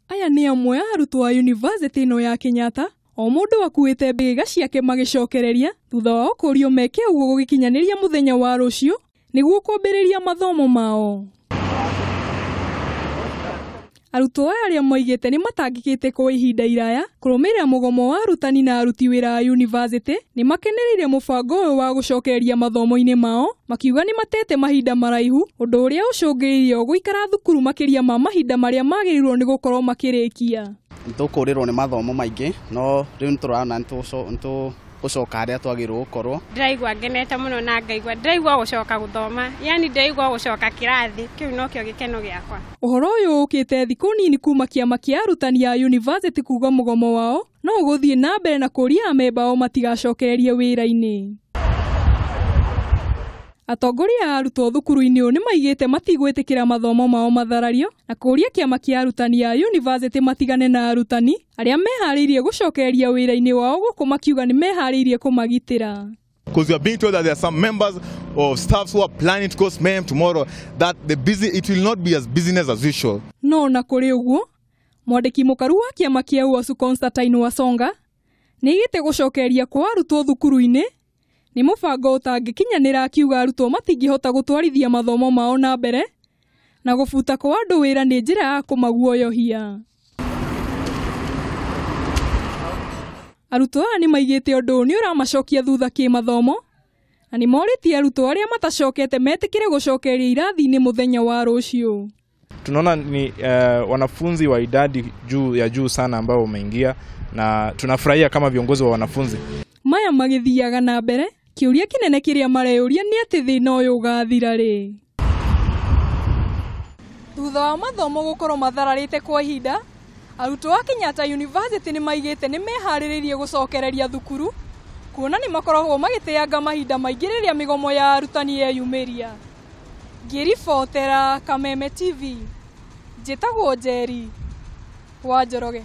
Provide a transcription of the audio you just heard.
Aya nĩ amwe a arutwo a yunivasĩtĩ ĩno ya Kenyatta, o mũndũ akuĩte mbĩga ciake magĩcokereria thutha wao kũrio meke ũguo gũgĩkinyanĩria mũthenya wa rũciũ nĩguo kwambĩrĩria mathomo mao. Arutwo aya arĩa moigĩte nĩ matangĩkĩte kwa ihinda iraya kũrũmĩrĩra mũgomo wa arutani na aruti wĩra a yunivasĩtĩ nĩ makenereire mũbango ũyũ wa gũcokereria mathomo-inĩ mao, makiuga nĩ matete mahinda maraihu, ũndũ ũrĩa ũcũngĩrĩirie gũikara thukuru makĩria ma mahinda marĩa magĩrĩirwo nĩ gũkorwo makĩrĩkia. Nĩtũkũrĩrwo nĩ mathomo maingĩ, no rĩu nĩtũrona nĩtũgũcoka harĩa twagĩrĩirwo gũkorwo. Ndĩraigua ngenete mũno na ngaigua ndĩraigua gũcoka gũthoma, yani ndĩraigua gũcoka kĩrathi, kĩu nokĩo gĩkeno gĩakwa. Ũhoro ũyũ ũkĩte thikũ nini kuma kĩama kĩa arutani a yunivasĩtĩ kuga mũgomo wao no ũgũthiĩ na mbere na kũria amemba ao matigacokererie wĩra-inĩ. Atongoria a arutwo thukuru-inĩ ũyũ nĩ maigĩte matigwĩtĩkĩra mathomo mao matharario na kũria kĩama kĩa arutani a yunivasĩtĩ matigane na arutani arĩa meharĩirie gũcokereria wĩra-inĩ wao gũkũ makiuga nĩ meharĩirie kũmagitĩra. Because we are being told that there are some members of staffs who are planning to cause mayhem tomorrow, that the busy, it will not be as business as usual. No na kũrĩ ũguo, mwandĩki mũkaru wa kĩama kĩa UASU Constantine Wasonga nĩaigĩte gũcokereria kwa arutwo thukuru-inĩ nĩ mũbango ũtangĩkinyanĩra, akiuga arutwo matingĩhota gũtwarithia mathomo mao na mbere na gũbuta kwa andũ wĩra nĩ njĩra ya kũmaguoyohia. Arutwo aya nĩ maigĩte ũndũ ũyũ nĩ ũramacokia thutha kĩmathomo na nĩ morĩtie arutwo arĩa matacokete metĩkĩre gũcokereria irathi-inĩ mũthenya wa rũciũ. Tunaona ni wanafunzi wa idadi juu ya juu sana ambao wameingia na tunafurahia kama viongozi wa wanafunzi. Maya magĩthiaga na mbere, kĩũria kĩnene kĩrĩa mareyũria nĩ atĩ thĩna ũyũ ũgathira rĩ. Thutha wa mathomo gũkorwo mathararĩte kwa ihinda, arutwo a Kenyatta University nĩ maigĩte nĩ meharĩrĩirie gũcokereria thukuru kuona nĩ makoragwo magĩteanga mahinda maingĩ rĩrĩa mĩgomo ya arutani yeyumĩria. Ngĩribotera Kameme TV, njĩtagwo Njeri wa Njoroge.